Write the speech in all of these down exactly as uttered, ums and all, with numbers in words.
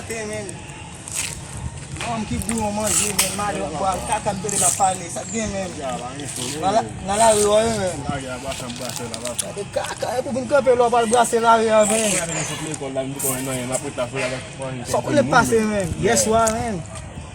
Te, men. Manman ki bouyon manje, men, madanm bwa, kaka m tande l ap pale, sa k gen, men. Nan la, nan lari, wè, men. Gade kaka, epi w vin kanpe la, w pral brase lari a, men. Sa w konnen pase, men. Yèswa, men.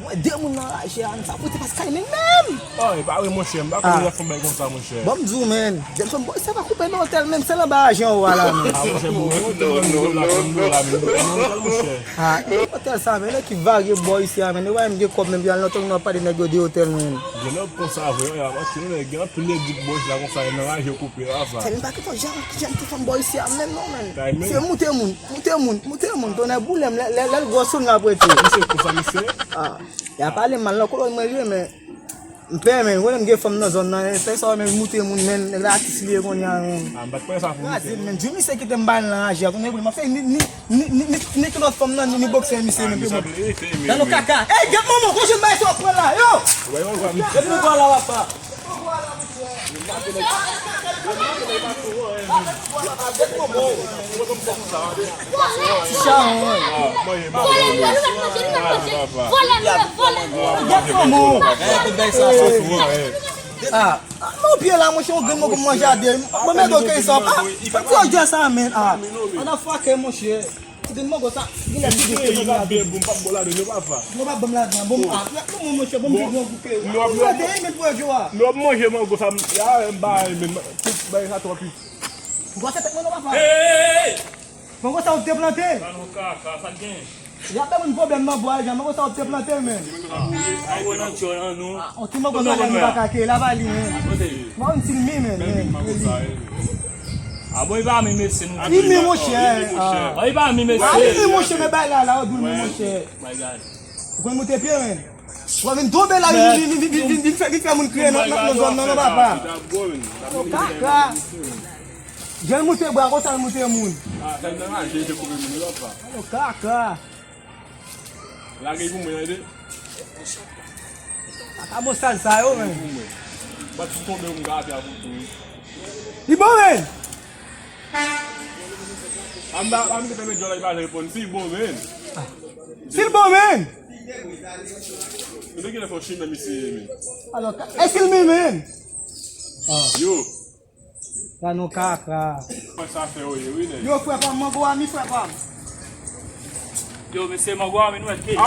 Mwen de moun nan raje a, men sa pote pas kay men menm. Oh, e pa vre, monchè, m pa konn lè fanm bay konsa, monchè. Bon, m di w, men, Jameson Boy, se pa koupe nan otèl menm, se nan ba ajan ou a la, men. Ah, monchè, bon, non, non, non, non, non, non, non, non, monchè. Ah, otèl sa, men, nèg ki varye bò isi a, men, nou wè, m gen kòb, men, y al nan tong nan pale nèg yo de otèl, men. Gen lòt konsa, vre, y ap atire, gen anpil nèg di bò isi la konsa, nan raje yo koupe, la, sa. Se menm pa ki fò, jan, jan ki fanm bò isi a, men, non, men. Se moute moun. Moute moun, moute moun, tonnè boule m, lè, lè, lè l gwòs ou n ap rete. Misye konsa, misye? Ah, y a pale mal nan kolòn mwen, li, men m pè, men, wè, m gen fanm nan zòn nan, men, fè sa, men, moute moun, men, nèg la atis li ye kounye a, men. Ah, m pa t prè sa pou moute moun. Men, di misye kite m bay l nan raje a, tonnè boule m, ap fè ni, ni, ni, ni, ni, ni kilòt fanm nan, ni, ni bòksè misye, men, pe mwen. Gade yon kaka. Ey, gèt manman, konjwen bay sa w pran la, yo! Gèt manman la, papa. Ah, ah, non, pye la, monchè, yon grenn mango manje a de. Mwen mèt ok sa. Ah, fè ti odè sa, men. Ah, ann ap fake, monchè. Ti grenn mango sa, gen lè ti grenn mango la. Byen bon, pa bon ladan, non, papa. Non, pa bon ladan. Bon, ah, non, monchè, bon, bon, bon, koupe. Ou gade, men, pwodui a. Non, manje mango sa, ya, m ba, men, tout bagay sa twò piti. Ou pase tèt mwen non, papa. Hey, hey, hey! Mango sa ou te plante? Sa nou ka, ka, sa gen. Y ap bay moun pwoblèm nan bwa, jan mango sa ou te plante, men. Mango nan tchò nan nou. Ah, on ti mango nan lè nou pa ka ke, la pa li, men. Mwen, on ti mi, men. Ah, bon, e pa mi, mesye, nou. Li mi, monchè. Ah, e pa mi, mesye. Ah, li mi, monchè, men bay la, la, ou dou li, monchè. My God. Ou konn moute pye, men. Ou vin tonbe la, vin, vin, vin fè, vin fè moun kriye nan, nan, nan zòn nan, non, papa. Kaka. Jan l moute bwa konsa, l moute moun. Ah, sa nan raje, se koupe moun yo, papa. Alo, kaka. Lage pou mwen, tande. Kaka bon sal sa yo, men. Pou mwen. Bat sou tonbe, m gate a pou tou. Li bon, men. Anba, anba, te pèmèt jòl la, li pa reponn. Si bon, men. Si l bon, men. Men de ki lè fè w chimè, misye, men. Alo, ka-, èske l men, men? Ah. Yo. Sa non kaka. Sa fè w ye, wi, nèg. Yo, frè pa m, mango a mi, frè pa m. Yo, mesye, mango a mi, nou wè ke. Ah!